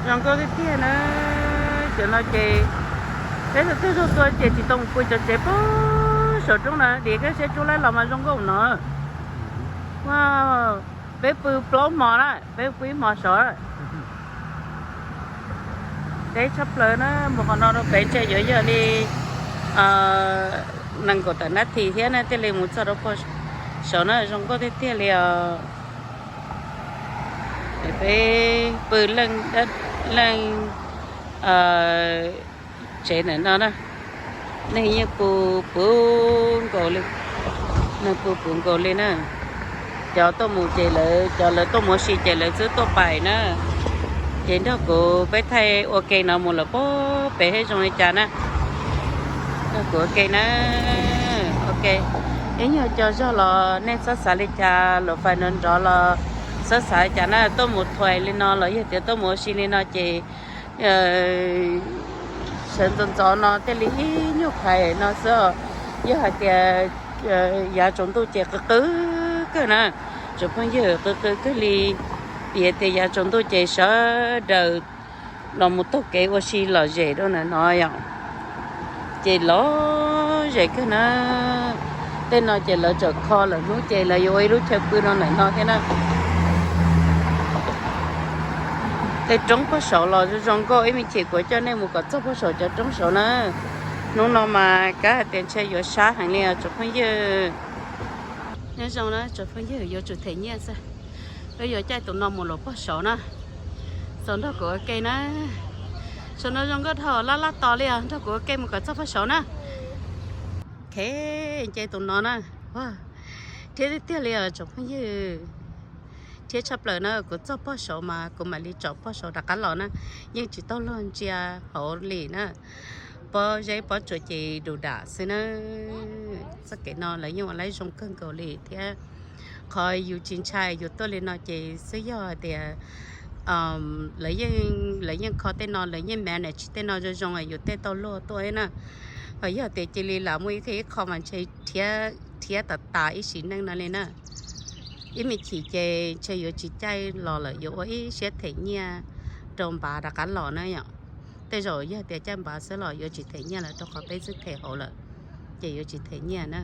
Zoo nkauj tiag tiag na. Cov no ces peb thaum twg zog tuaj ces tsis tau mus pw cov tsev pem saum roob na, diam koj saib roob lab los mas zoo nkauj no. Peb pw plaub hmo na, peb pw ib hmo saud. Deb tshaj plaws na, mus qhov no rau pem ntshe yuav yog li nees nkaum tawm nab this thiab na thiaj li mus txog rau pem saud na, zoo nkauj tiag tiag li os. Peb pw leej tsev ntawm no na, neeg yeej pw puv nkaus li, neeg pw puv nkaus li na. Cov tuaj mus ces lawv, cov lawv tuaj mus ua si ces lawv twb tuaj pais na. Ces nrog kuv peb thaij ua ke no mus lawm pem pem seb zoo li cas na. Nrog kuv ua ke na. Ok, ib nyuag co zog los nej txhob xav li cas, los fais nrov nrov los txhob xav li cas na. Tuaj mus thuais li no los yog tias tuaj mus ua si li no ces sawv ntxov ntxov no thiaj li ib nyuag phais no xwb. Yog hais tias yav tsaus ntuj ces qw qw kawg na, tsoom phooj ywg, qw qw kawg li. Vim tias yav tsaus ntuj ces sawv daws los mus taug kev ua si lom zem rau ntawm no yom. Ces lom zem kawg na. Tej no ces lawv tseem kho lawm hnub ces lawv yuav ua ib lub chaw pw rau ntawm no thiab na. Tej roob pem saud los zoo zoo nkauj, ib me chim kuv coj nej mus kom txog pem saud cov roob saud na. Hnub no mas kav hais tias ntshe yuav sab heev li tsoom phooj ywg. Nyob zoo na tsoom phooj ywg, yuav tsum them nyiaj xwb. Peb yuav caij tus no mus lawm pem saud na. Txaus nrog kuv ua ke na. Saum no zoo nkauj dhau laj laj tos li os, nrog kuv ua ke mus kom txog pem saud na. Ok, nce tus no na. Rhiab tiag tiag li os tsoom phooj ywg. Rhiab tshaj plaws na, kuv txog pem saud mas kuv mam li tsom pem saud rov qab los na. Yeej tsis tau luag ntsia hauv li na. Pob zeb pob tsuas ces du dam xwb na. Txoj kev no lawv yeej ua laib zoo kawg nkaus li thiab. Qhov yus tsis ntshai yus tuaj li no ces xwb yog hais tias lawv yeej kho tej no, lawv yeej manage tej no zoo zoo yus thiaj tau luag tuaj na. Ho yog tias cia li lam muaj ib qho mas ntshe rhiab tas tas ib sim neej no li na. Ib me chim ces ntshe yuav tsis caij los lawm, yuav ua ib siab them nyiaj rau npav rov qab los na yom. Tej zaum yog tias caij npav xwb los yuav tsis them nyiaj lawm rau qhov peb twb them hauv lawm, ces yuav tsis them nyiaj na.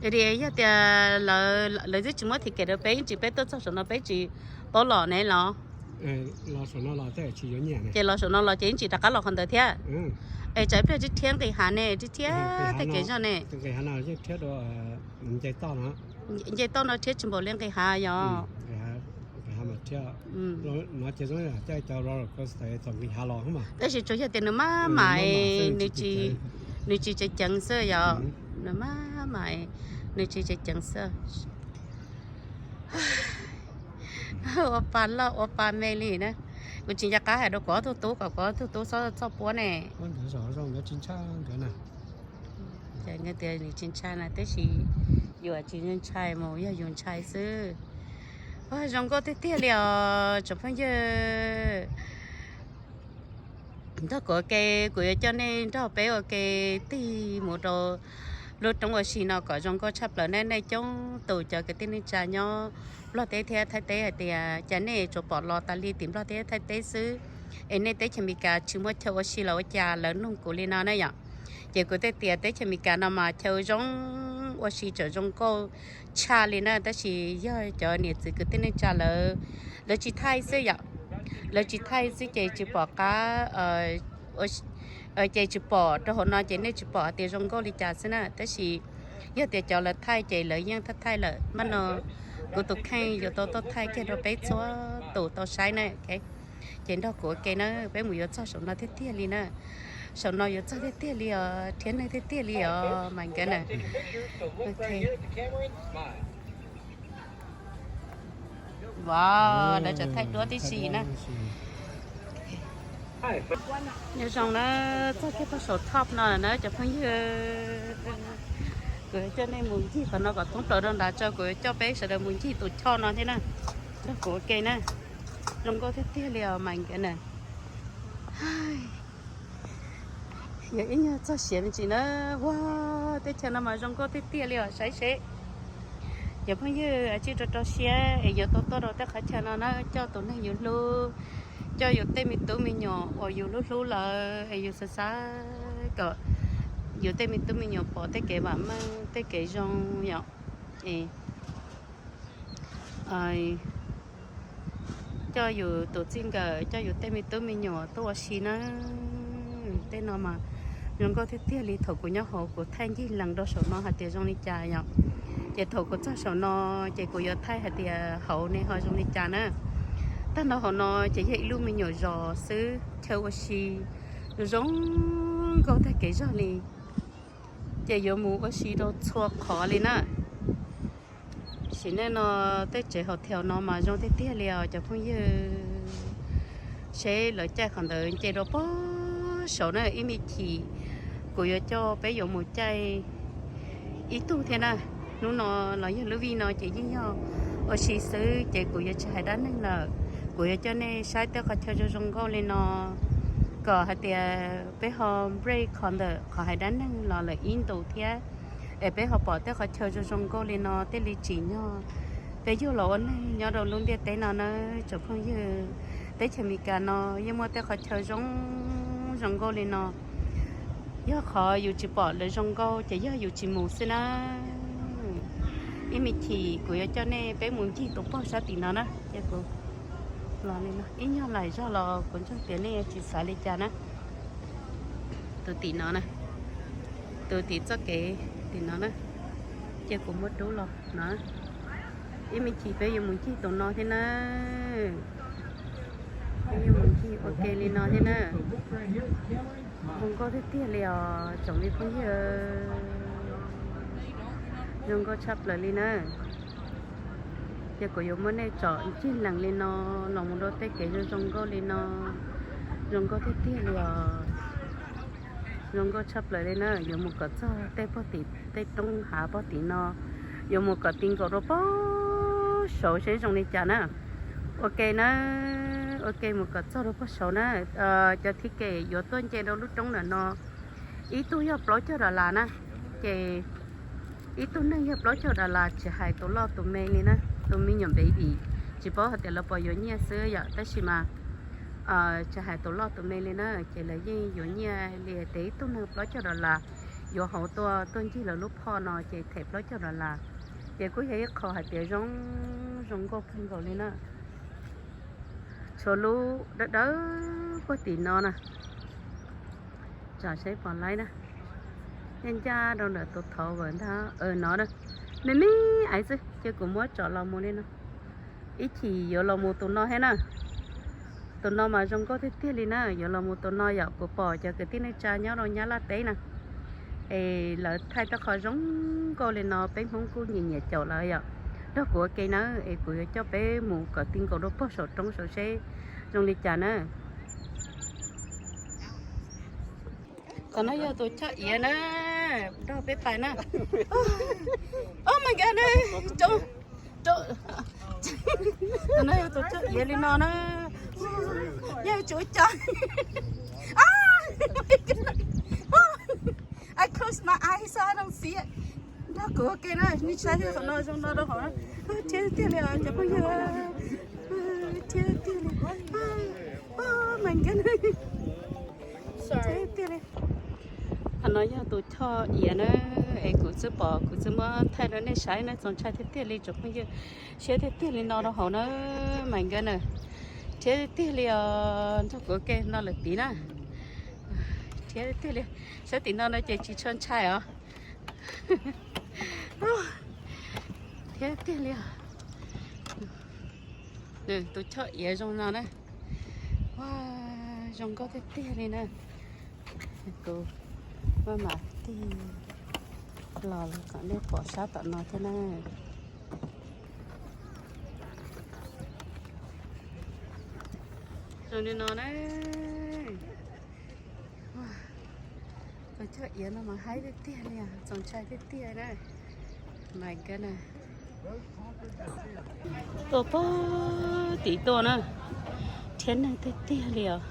Yog tias lawv twb tsis muab ticket rau peb, ib tsam peb tuaj txog saum no peb tsis paub los ne los? Ces los saum no los ces ib tsam rov qab los qhov ntawd thiab. Es tsam ib pliag rhiab nqis hav ne, rhiab tej kev zog ne. Nce toj no rhiab tsis npaum li nqis hav yog. Tab sis tsuas yog tias nws maj mam, nws tsis tseem ceev xwb yog, nws maj mam, nws tsis tseem ceev xwb. Ua pa loj ua pa me li na. Kuv tsis nco qab hais rau kuv ob tug tub kom kuv ob tug tub txhob txhawj puab ne. Nkawd tias nws tsis ntshai na, tab sis yus tsis ntshai mus yog yus ntshai xwb. Zoo nkauj tiag tiag li os tsoom phooj ywg. Nrog kuv ua ke, kuv yuav coj nej nrog peb ua ke tig mus rau lub roob ua si no kom zoo nkauj tshaj plaws na. Nej coob tus cov kwv tij neej tsa nyob Nplog teb thiab Thaib teb hais tias cas nej tsuas pom los tas li tim Nplog teb Thaib teb xwb, es nej teb chaws Amelikas tsis muaj chaw ua si los ua cas lawv nug kuv li no na yom. Ces kuv thiaj tias teb chaws Amelikas no mas chaw zoo ua si tseem zoo nkauj tshaj li na, tab sis yog cov niam txiv kwv tij neej tsa lawv, lawv tsis thaij xwb yom. Lawv tsis thaij xwb ces tsis pom qab, ces tsis pom rau hauv no ces nej tsis pom hais tias zoo nkauj li cas xwb na. Tab sis yog tias cov lawv thaij ces lawv yeej thaij thaij lawm. Maj no kuv tus kheej yuav tau tuaj thaij kiag rau peb txhua tus tau saib na. Ces nrog kuv ua ke na, peb mus yuav txog saum no tiag tiag li na. Saum no yuav txog tiag tiag li os, rhiab neeg tiag tiag li os mas nkawd na. Wow, lawv tseem thaij duab tib si na. Nyob zoo na, txog kiag pem saum top no na cov phooj ywg. Kuv coj nej mus ncig qhov no kom thoob plaws rau nrad tso, kuv coj peb sawv daws mus ncig tus choj no thiab na. Nrog kuv ua ke na. Zoo nkauj tiag tiag li os mas nkawd na. Yog ib nyuag txog siav me ntsis na. Ua, teb chaws no mas zoo nkauj tiag tiag li os, saib seb. Cov phooj ywg, ua tsaug rau rau siab es yuav tau tuaj rau tej qhov chaw no na, coj tus neeg yus hlub, coj yus tej me tub me nyuam uas yus hlub hlub lawm es yus xav xav kom yus tej me tub me nyuam pom tej kev vam meej tej kev zoo yom. Coj yus tus txij nkawm, coj yus tej me tub me nyuam tuaj ua si na. Tej no mas zoo nkauj tiag tiag li. Thaum kuv nyob hauv kuv thaij ncig lees rau saum no hais tias zoo li cas yom. Ces thaum kuv txog saum no ces kuv yuav thaij hais tias hauv ne ho zoo li cas na. Tag nrho hauv no ces yog ib lub me nyuam zos xwb, chaw ua si zoo nkauj tag kev zog li. Ces yuav mus ua si rau txhua qhov li na. Sim neej no tej tsev hotel no mas zoo tiag tiag li os cov phooj ywg. Seb lawv caij qhov ntawd nce rau pog saud na, ib me chim kuv yuav coj peb yuav mus caij ib tug thiab na. Hnub no los yog lub vij no ces yeej yog ua si xwb ces kuv yuav tsis hais dab neeg lawm. Kuv yuav coj nej saib tej qhov chaw zoo zoo nkauj li no, kom hais tias peb ho break qhov ntawm qhov hais dab neeg los lawm ib ntus thiab, es peb ho pom tej qhov chaw zoo zoo nkauj li no thiaj li tsim nyog peb yug los ua neeg nyob rau lub ntiaj teb no na tsoom phooj ywg. Teb chaws Amelikas no yeej muaj tej qhov chaw zoo zoo nkauj li no. Yog qhov yus tsis pom lawv zoo nkauj ces yog yus tsis mus xwb na. Ib me chim kuv yuav coj nej peb mus ncig tus pog sab tim no na. Ces kuv los li no ib nyuag lais zog los kuv ntseeg tias nej yuav tsis xav li cas na. Tus tim no na, tus tim txoj kev tim no na, ces kuv muab rub los no. Ib me chim peb yuav mus ncig tus no thiab na. Peb yuav mus ncig ua ke li no thiab na. Zoo nkauj tiag tiag li os tsoom me phooj ywg, zoo nkauj tshaj plaws li na. Ces kuv yuav muab nej tsom ncig lees li no los mus rau tej kev zoo zoo nkauj li no. Zoo nkauj tiag tiag li os. Zoo nkauj tshaj plaws li na. Yuav mus kom txog tej pog tim tej roob hav pog tim no, yuav mus kom ti nkaus rau pog saud seb zoo li cas na. Ua ke na, ua ke mus kom txog rau pog saud na. Cov thib kem yuav tuaj nce rau lub roob ntawm no ib tug yog plaub caug dollar na. Ces ib tug neeg yog plaub caug dollar tsis hais tus loj tus me li na, tus me nyuam baby. Tsis paub hais tias lawv puas yuav nyiaj xwb yom, tab sis mas tsis hais tus loj tus me li na ces lawv yeej yuav nyiaj li tias ib tug neeg plaub caug dollar yuav hauv tuaj tuaj ncig lawv lub phoj no ces them plaub caug dollar. Ces kuj yog ib qho hais tias zoo zoo nkauj kawg nkaus li na. Tshuav lub dawb dawb puag tim no na. Tsam seb pom laib na. Ncaj ncaj rau ntawm tus thov vawm ntag no na. Me me aiv xwb ces kuv muab tsom los mus li no. Ib chim yuav los mus tus no thiab na. Tus no mas zoo nkauj tiag tiag li na, yuav los mus tus no yom. Kuv pom cov kwv tij neej tsa nyob rau Nyab Laj teb na, es lawv thaij tej qho zoo nkauj li no peb Hmoob kuj nyiam nyiam caum lawm yom. Nrog kuv ua ke na, es kuv yuav coj peb mus kom ti nkaus rau pog saum roob saud seb zoo li cas na. Qhov no yog tus choj iav na, nrog peb pais na. Oh my god, qhov no yog tus choj iav li no na. Yog tsuv cov. I close my eyes so I don't see it. Nrog kuv ua ke na, nej saib qhov no zoo no rau hauv. Thiab tiag li os cov phooj ywg. Thiab tiag li. Oh my god. Thiab tiag li. Qhov no yog tus choj iav na, es kuv txawm pom kuv txawm muab thaij rau nej saib na, txaus ntshai tiag tiag li tsoom phooj ywg. Siab tiag tiag li no rau hauv na, my god na. Thiab tiag li os, nrog kuv ua ke no lawm tid na. Thiab tiag li, saib tim no no ces tsis tshua ntshai os. Thiab tiag li os. Tus choj iav zoo no na. Ua, zoo nkauj tiag tiag li na. Kuv maj mam tig los los kom nej pom sab tom no thiab na. Zoo li no na. Tus choj iav no mas haib tiag tiag li, txaus ntshai tiag tiag na. My god na. Tuaj pog tim tuaj na. Thiab neeg tiag tiag li os.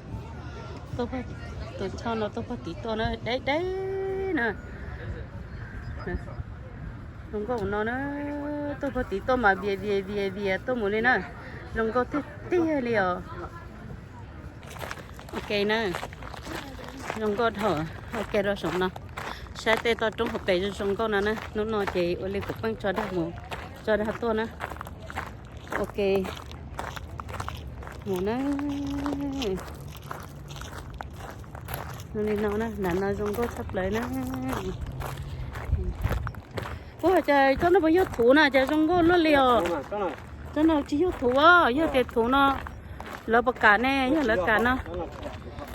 Tus choj no tuaj pog tim tuaj na, deb deb na. Zoo nkauj no na, tuaj puag tim tuaj mas vias vias vias vias tuaj mus li na. Zoo nkauj tiag tiag li os. Ok na, zoo nkauj dhau. Ok, rau saum no, saib tej toj roob hauv pes zoo zoo nkauj no na. Hnub no ces ua li kuv pheej tso dag mus, tso dag tuaj na. Ok, mus na. Zoo li no na, nram no zoo nkauj tshaj plaws na. Ua cas tsob no puas yog thuv na, cas zoo nkauj luaj li os? Tsob no tsis yog thuv os, yog tias thuv no lawv puas kam ne? Yog lawv kam no,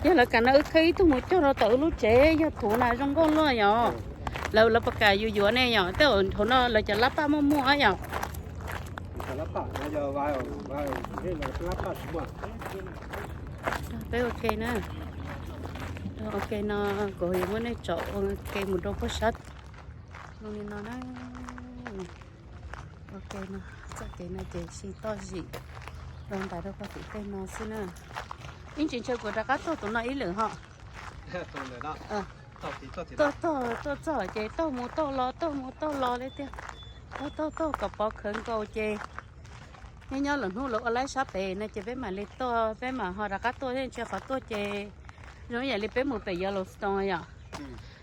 yog lawv kam no wb khawb ib tug mus cog rau tom wb lub tsev, yog thuv na zoo nkauj luaj yom. Lawv, lawv puas kam yus yuav ne yom? Tej zaum thaum no lawv cov lab paj muaj muaj yom. Peb ua ke na, ua ke no kuv yuav muab nej tsom ua ke mus rau puag sab zoo li no na. Ua ke no, txoj kev no ces siv toj zim rau ntais rau puag tim tej no xwb na. Ib ntsis ntshe kuv rov qab tuaj tus no ib lwm ho. Tuaj, tuaj, tuaj txog ces taug mus taug los, taug mus taug los li tiag. Taug taug taug kom pov khawv nkaus ces nyob nyob lwm hnub lawv ua laib sab pem no ces peb mam li tuaj, peb mam ho rov qab tuaj thiab, ntshe qhov tuaj ces zoo ib yam li peb mus pem Yellowstone yom.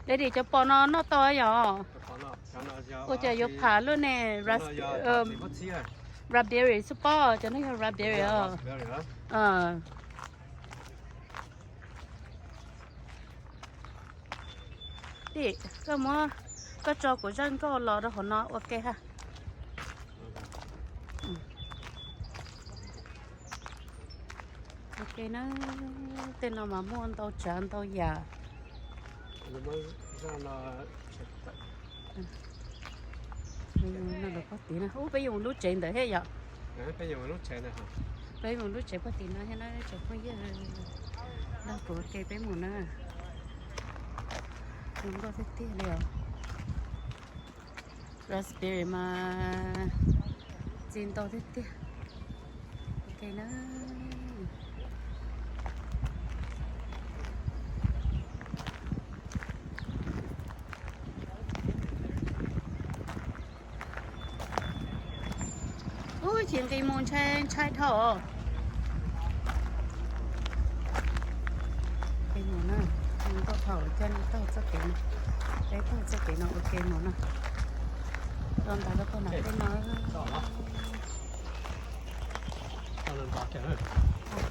Dej dim cov pos no noj tau yom? Ua cas yuav pham luaj ne? Raspberry xwb pob, cov no yog raspberry os. Dim, koj muab, koj tso kuv zaj nkauj los rau hauv no ua ke ha. Ua ke na, tej no mas muaj ntau tsav ntau yam. No lawv pob tim no, ub, peb yuav mus lub tsev ntawd thiab yom? Peb yuav mus lub tsev pob tim no thiab na tsoom phooj ywg. Nrog kuv ua ke peb mus na. Zoo nkauj tiag tiag li os. Raspberry mas txi ntau tiag tiag. Ok na. Ub, chim nqis mus ntshai ntshai dhau. Mus na, mus taug dhau, coj nej taug txoj kev no, peb taug txoj kev no ua ke mus na. Rau ntawd rau puag nram tej no.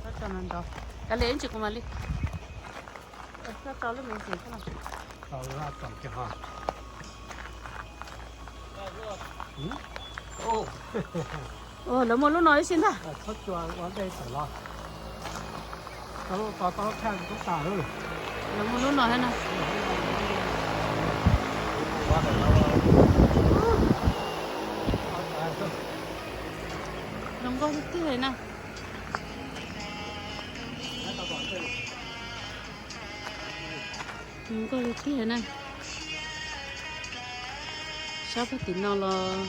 Koj tso no nrov, kav liam ib ntsis kuv mam li. Koj tso lub me ntsis. Lawv muaj lub no ib si ntag. Lawv muaj lub no thiab na. Zoo nkauj tiag tiag li na. Zoo nkauj tiag tiag na. Sab puag tim no los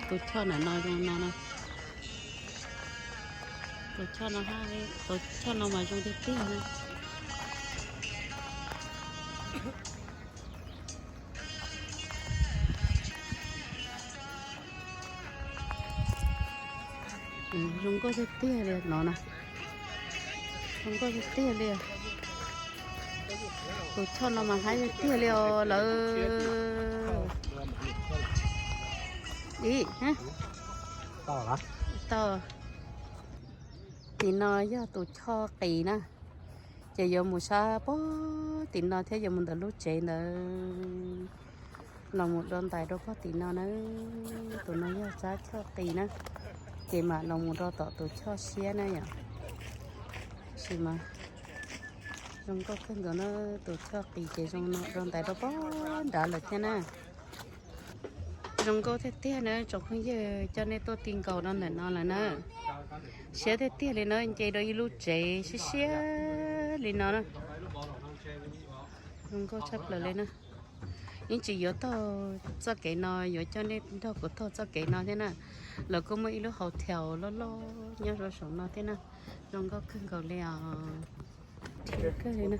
tus choj ntawm no zoo no na. Tus choj no, tus choj no mas zoo tiag tiag na. Zoo nkauj tiag tiag li no na. Zoo nkauj tiag tiag li. Tus choj no mas haib tiag tiag li os lawv. Ib, tau. Tim no yog tus choj qis na. Ces yuav mus sab puag tim no thiab yuav mus ntawm lub tsev ntawd los mus rau ntais rau puag tim no na. Tus no yog sab choj qis na. Ces mam los mus rau tom tus choj siab na yom. Tab sis mas zoo nkauj kawg nkaus na, tus choj qis ces zoo no rau ntais rau puag nrad lawm thiab na. Zoo nkauj tiag tiag na tsoom phooj ywg, coj nej tuaj ti nkaus rau ntawm no lawm na. Siab tiag tiag li na, nce rau ib lub tsev siab siab li no na. Zoo nkauj tshaj plaws li na. Yeej tsis yuav taug txoj kev no, yuav coj nej nrog kuv taug txoj kev no thiab na. Lawv kuj muaj ib lub hotel loj loj nyob rau saum no thiab na. Zoo nkauj kawg nkaus li os. Kawg li na.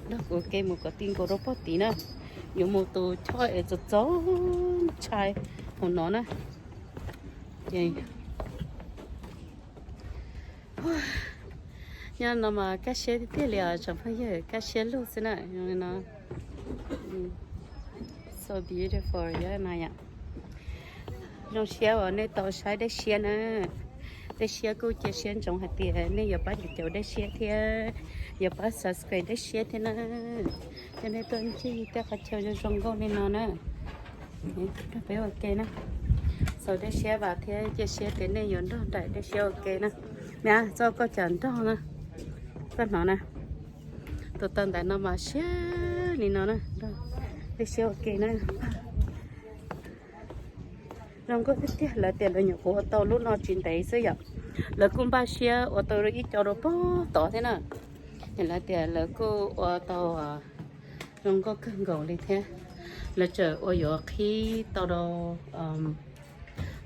Nrog kuv ua ke mus kom ti nkaus rau pog tid na. Yuav mus tus choj es txaus txaus ntshai hauv no na. Ces nyob no mas kaj siab tiag tiag li os tsoom phooj ywg, kaj siab lug xwb na. Zoo li no. So beautiful, yog mas yom. Zoo siab uas nej tau saib Dej Siab na. Dej Siab kuj cia siab ntsoov hais tias nej yuav pab caum caum Dej Siab thiab yuav pab subscribe Dej Siab thiab na. Coj nej tuaj ncig tej qhov chaw zoo zoo nkauj li no na. Nrog peb ua ke na. Xaus Dej Siab vas thiab cia siab tias nej yuav nrog nraim Dej Siab ua ke na. Niam, txoj koj cas nrog na. Koj hnov na. Tus taw ntaiv no mas siab li no na. Nrog Dej Siab ua ke na. Zoo nkauj tiag tiag, lawv tias lawv nyuam qhuav ua tau lub no tsis ntev xwb yom. Lawv kuj npaj siab ua tau ib co rau pog tod thiab na. Es lawv tias lawv kuj ua tau zoo nkauj kawg nkaus li thiab. Lawv tseem ua yuav qhib tau rau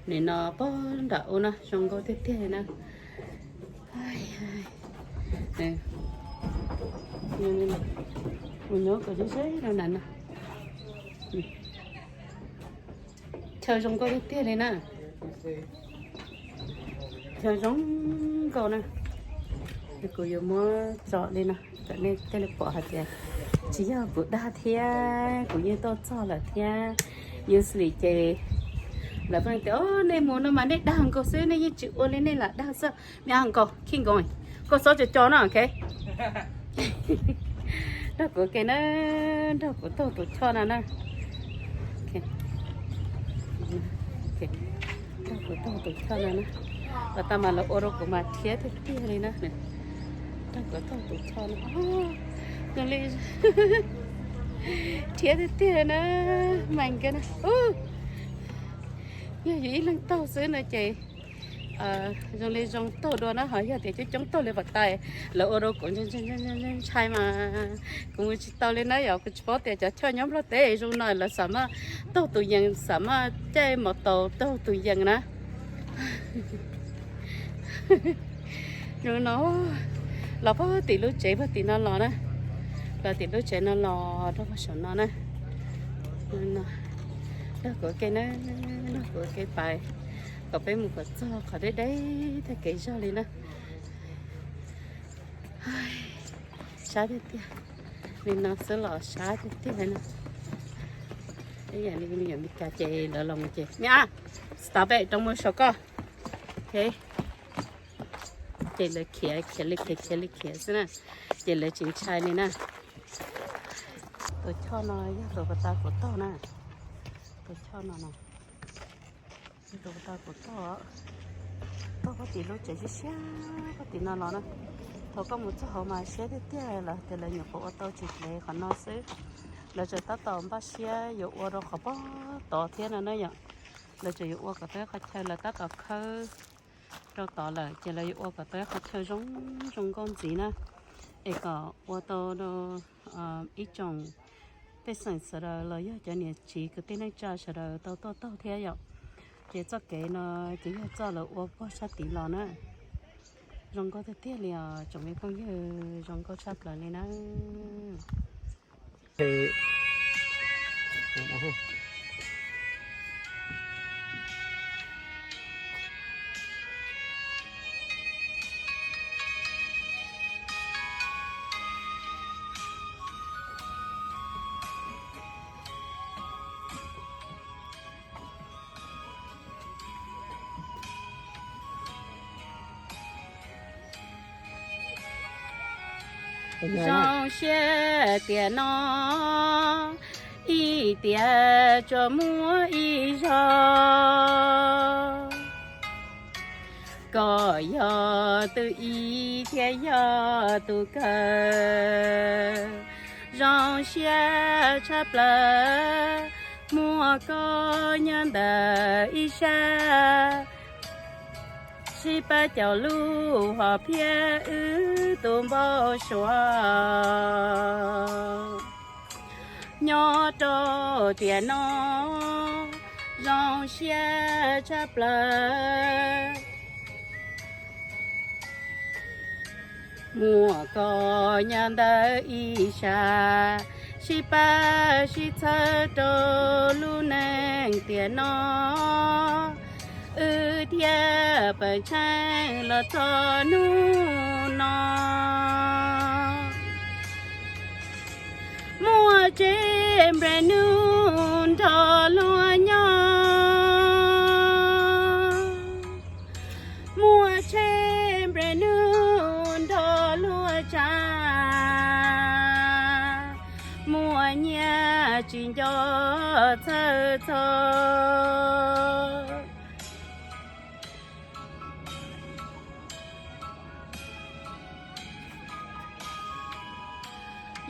nim no pog nram ub na, zoo nkauj tiag tiag li na. Mus nyob kom ze ze rau nram no. Chaw zoo nkauj tiag tiag li na. Chaw zoo nkauj na. Kuv yuav muab tso li no kom nej thiaj li pom hais tias tsis yog kuv dag thiab kuv yeej tuaj txog lawm thiab. Usually ces lawv pheej tias, o, nej mus no mas nej dag nkaus xwb, nej yeej tsis ua li nej lam dag xwb. Me nkaus, khij nkaus, koj txhob co co no, ok. Nrog kuv ke na, nrog kuv taug tus choj no na. Nrog kuv taug tus choj no na. Los tas mas lawv ua rau kuv mas rhiab tiag tiag li na. Nrog kuv taug tus choj no. Zoo li rhiab tiag tiag na. Mas nkawd na, yog yus ib leeg taug xwb no ces zoo li zoo taug dua na, ho yog tias coob coob taug li pas tas lawv ua rau kuv ntshai mas kuv mus tsis tau li na yom. Kuv tsis paub tias cov choj nyob Nplog teb zoo no lawv xam maj taug tus yees, xam maj caij mos taus taug tus yees na. Zoo no, los pog tim lub tsev pog tim no los na, los tim lub tsev no los rau pog saum no na. Nrog kuv ke na, nrog kuv ke pais kom peb mus kom txog qhov deb deb tag kev zog li na. Sab tiag tiag, li no xwb los sab tiag tiag li no. Ib yam li me nyuam Meskas ces lawv los mus ces, me a, stop it, rau mus saum koj. Ok. Ces lawv khiav khiav li khiav khiav li khiav xwb na, ces lawv tsis ntshai li na. Tus choj no yog tus pas tas kuv taug na, tus choj no na. Tus pas tas kuv taug, taug pog tim lub tsev siab siab pog tim no los na. Thaum koj mus txog hauv mas siab tiag tiag, lawv tias lawv nyuam qhuav ua tau tsis ntev qhov no xwb. Lawv tseem tab tom npaj siab yuav ua rau qhov pog tod thiab no na yom. Lawv tseem yuav ua kom tau ib qhov chaw, lawv tab tom khawb rau tod lawm ces lawv yuav ua kom tau ib qhov chaw zoo zoo nkauj ntxiv na, es kom ua tau ib tsoom pej xeem sawv daws los yog cov niam txiv kwv tij neej tsa sawv daws tau tuaj taug thiab yom. Ces txoj kev no ces yog txoj lawv ua puag sab tid los na. Zoo nkauj tiag tiag li os tsoom me phooj ywg, zoo nkauj tshaj plaws li na. Zoo siab tiam no, ib tiam tsuas muaj ib zaug. Koj yog tus ib thiab yog tus kawg, zoo siab tshaj plaws, muaj koj nyob ntawm ib sab. Ib pab caug lub hom phiaj wb tus npau suav nyob rau tiam no zoo siab tshaj plaws. Muaj koj nyob ntawm ib sab, sib pab sib txhawb rau lub neej tiam no, wb thiaj pawm tsheej los txog hnub no. Muaj tsev nplej nuj nrog luag nyob, muaj tsev nplej nuj nrog luag tsav, muaj nyiaj tsis nco txhawj txog.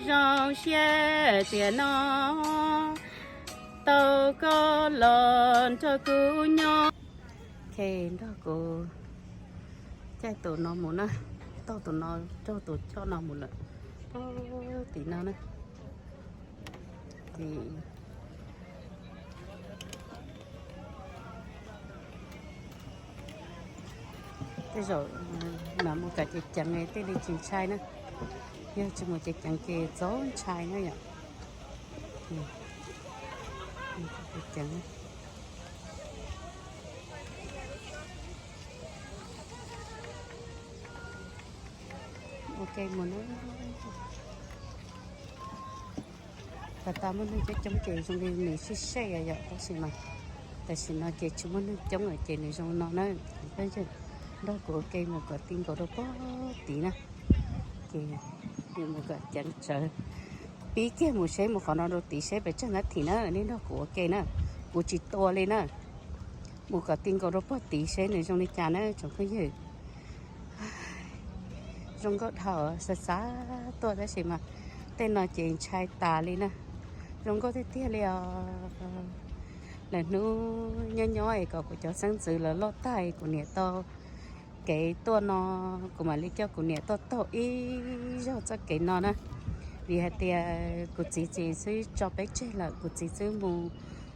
Zoo siab tiam no tau koj los nrog kuv nyob. Ok, nrog kuv caij tus no mus na, taug tus no, taug tus choj no mus lawm puag tim no na. Ces tej zaum mas mus kom ceev ceev thiaj li tsis ntshai na, yog tsis mus ceev ceev ces txaus ntshai na yom. Ceev ceev. Ok, mus na. Pas tas muaj neeg coob coob ces zoo li nws sij sej yom, tab sis mas tam sim no ces tsis muaj neeg coob lawm ces nws zoo no na. Nrog kuv ua ke mus kom ti nkaus rau puag tid na. Ces mus kom ceev tsawv, pib kiag mus seb mus qhov no rau tid seb pes tsawg nab thim na, nej nrog kuv ua ke na, kuv tsis tua li na. Mus kom ti nkaus rau puag tid seb nws zoo li cas na tsoom phooj ywg. Zoo nkauj dhau, xav xav tuaj tab sis mas tej no ces ntshai tas li na. Zoo nkauj tiag tiag li os. Lawm hnub nyob nyob es kom kuv cov xeeb ntxwv lawv loj tag kuv niam tau kev tuaj no, kuv mam li coj kuv niam tuaj taug ib zaug txoj kev no na. Vim hais tias kuv txiv tsis xwb tso peb tseg lawm, kuv txiv xwb mus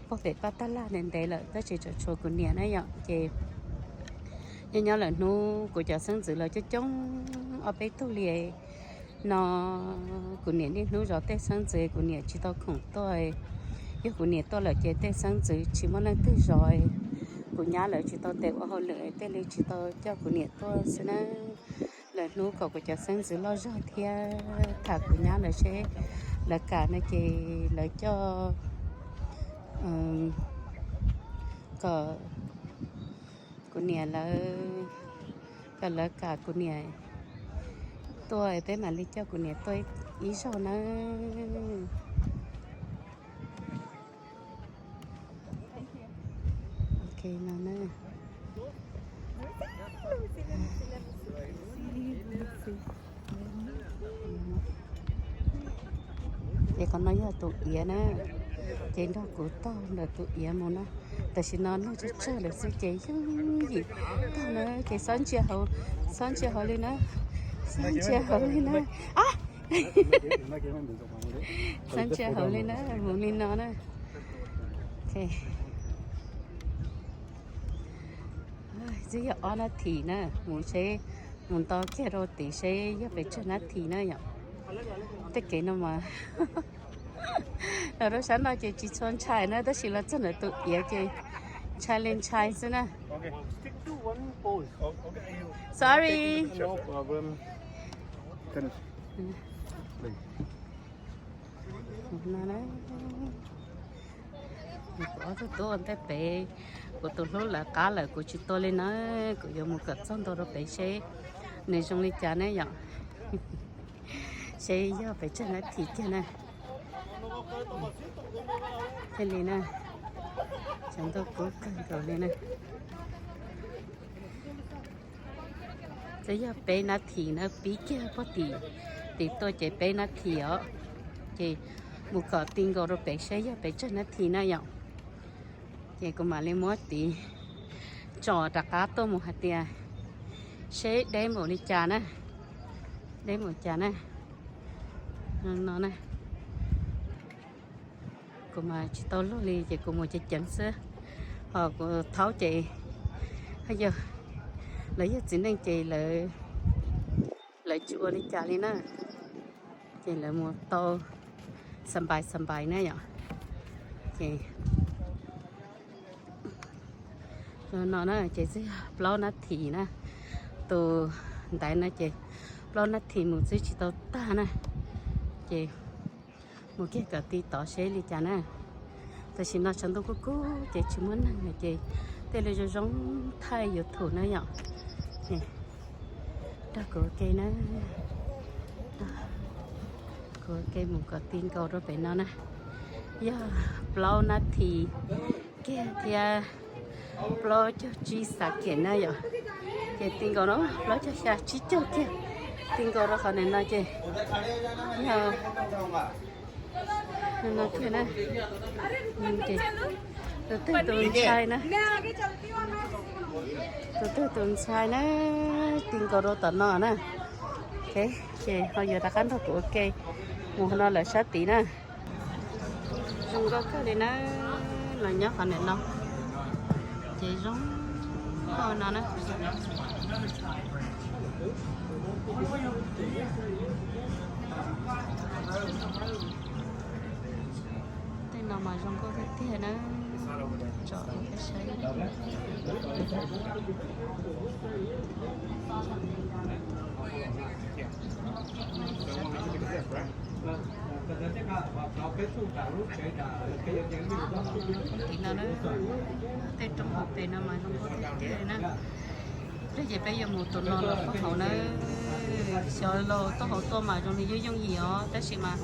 puag pem pab tab laj ntev ntev lawm tab sis tseem tshuav kuv niam na yom. Ces nyob nyob lawm hnub kuv cov xeeb ntxwv lawv coob coob ob peb tug li no, kuv niam niaj hnub zov tej xeeb ntxwv, kuv niam tsis tau khoom tuaj. Yog kuv niam tuaj lawm ces tej xeeb ntxwv tsis muaj leej twg zov. Kuv nyab lawv tsis tau tes ua hauj lwm thiaj li tsis tau coj kuv niam tuaj xwb na. Lawm hnub kom kuv cov xeeb ntxwv loj zog thiab tham kuv nyab lawv seb lawv kam no ces lawv coj kom kuv niam lawv, kom lawv kam kuv niam tuaj peb mam li coj kuv niam tuaj ib zaug nawb. Ok no na. Ces qhov no yog tus iav na, ces nrog kuv taug ntawm tus iav mus na. Tam sim no neeg tsawg tsawg lawm xwb ces yooj yim taug na, ces xob ntsia hauv, xob ntsia hauv li na, xob ntsia hauv li na. Xob ntsia hauv li na, mus li no na. Twb yog ob nab thim na, mus seb, mus nto kiag rau tid seb yog pes tsawg nab thim na yom. Tej kev no mas los rau sab no ces tsis tshua ntshai na tab sis los txog ntawm tus iav ces ntshai li ntshai xwb na. Sorry. Kuv ob tug tub ua ntej pem, kuv tus hlub lawv qab lawm kuv tsis tua li na, kuv yuav mus kom txog ntua rau pem seb nws zoo li cas ne yom. Seb yog pes tsawg nab thim kiag na. Thiaj li na, tshav ntuj kub kawg nkaus li na. Twb yog peb nab thim na, pib kiag puag tim, tim tuaj ces peb nab thim os. Ces mus kom ti nkaus rau pem seb yog pes tsawg nab thim na yom. Ces kuv mam li muab tiv tsom rov qab tuaj mus hais tias Seb deb npaum li cas na, deb npaum cas na. No na, kuv mas tsis tau luag li ces kuv mus ceev ceev xwb, ho kuv thaub ces yog lawv yog txiv neej ces lawv tsis ua li cas li na, ces lawv mus tau xa npais xa npais na yom. Ces no na ces twb yog plaub nab thim na, tus ntaiv no ces plaub nab thim mus twb tsis tau tag na, ces mus kiag kom ti tod seb li cas na. Tam sim no tshav ntuj kub kub ces tsis muaj neeg lawm ces tej li zoo zoo thaij YouTube na yom. Nrog kuv ua ke na, kuv ua ke mus kom ti nkaus rau pem no na. Yog plaub nab thim kiag thiab plaub caug tsib xav kiam na yom. Ces ti nkaus no plaub caug xya tsib caug kiag, ti nkaus rau qhov ntawm no ces yog no kiag na. Ces tus twg tus ntshai na, tus twg tus ntshai na, ti nkaus rau tom no na. Ces ho yuav rov qab nrog kuv ua ke mus no lawm sab tid na. Zoo nkauj kawg li na, los nyob qhov ntawm no ces zoo nkauj no na. Tej no mas zoo nkauj tiag tiag na, tsom saib. Tim no na, tej roob hauv pes no mas zoo nkauj tiag tiag li na. Peb ces peb yuav mus tus no los poj hauv na. Xyov los poj hauv tuaj mas zoo li yooj yooj yim os, tab sis mas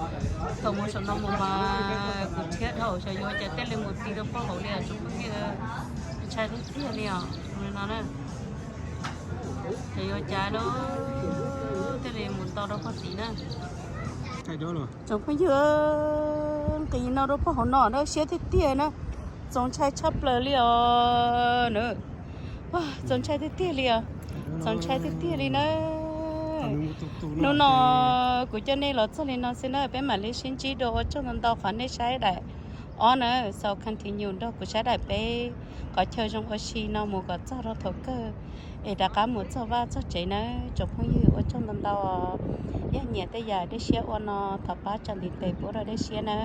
thaum mus saum no mus mas kuv rhiab dhau, xyov yuav cas tej li mus ti rau poj hauv li os tsoom phooj ywg, ntshai tiag tiag li os zoo li no na. Xyov yuav cas lub tej li mus tau rau poj tid na. Tsoom phooj ywg, nqis no rau poj hauv no na siab tiag tiag na, txaus ntshai tshaj plaws li os na. Txaus ntshai tiag tiag li os, txaus ntshai tiag tiag li na. Hnub no kuv coj nej los txog li no xwb na, peb mam li sib ntsib dua, ua tsaug ntau ntau qhov nej saib daim ob na, sau continue nrog kuv saib daim peb, qhov chaw zoo ua si no mus kom txog rau thaum kawg es rov qab mus txog vaj txog tsev na. Tsoom phooj ywg ua tsaug ntau ntau, yog nyiam tej yam dej siab ua no thov pab tsa ntiv tes pub rau dej siab na.